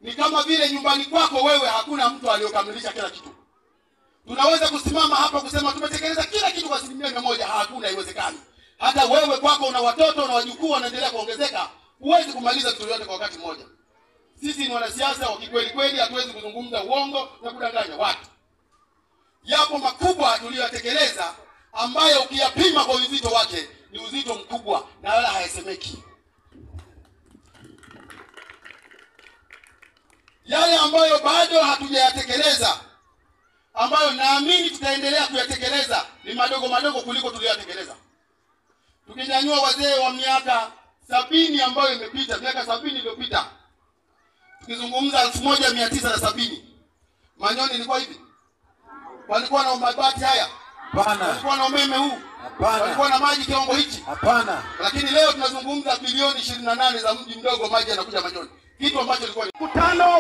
Ni kama vile nyumbani kwako wewe hakuna mtu aliyokamilisha kila kitu. Tunaweza kusimama hapa kusema tumetekeleza kila kitu kwa 100%, hakuna, haiwezekani. Hata wewe kwako una watoto na wajukuu wanaendelea kuongezeka, huwezi kumaliza vitu vyote kwa wakati mmoja. Sisi ni wanasiasa wa kikweli kweli, hatuwezi kuzungumza uongo na kudanganya watu. Yapo makubwa tuliyotekeleza ambayo ukiyapima kwa uzito wake ni uzito mkubwa na wala hayasemeki. Yale ambayo bado hatujayatekeleza, ambayo naamini tutaendelea kuyatekeleza, ni madogo madogo kuliko tuliyoyatekeleza. Tukinyanyua wazee wa miaka 70 ambayo imepita, miaka 70 iliyopita, tukizungumza 1970, Manyoni ilikuwa hivi? Walikuwa na mabati haya? Hapana. Walikuwa na umeme huu? Hapana. Walikuwa na maji kiwango hichi? Hapana. Lakini leo tunazungumza bilioni 28 za mji mdogo, maji yanakuja Manyoni, kitu ambacho ilikuwa mkutano.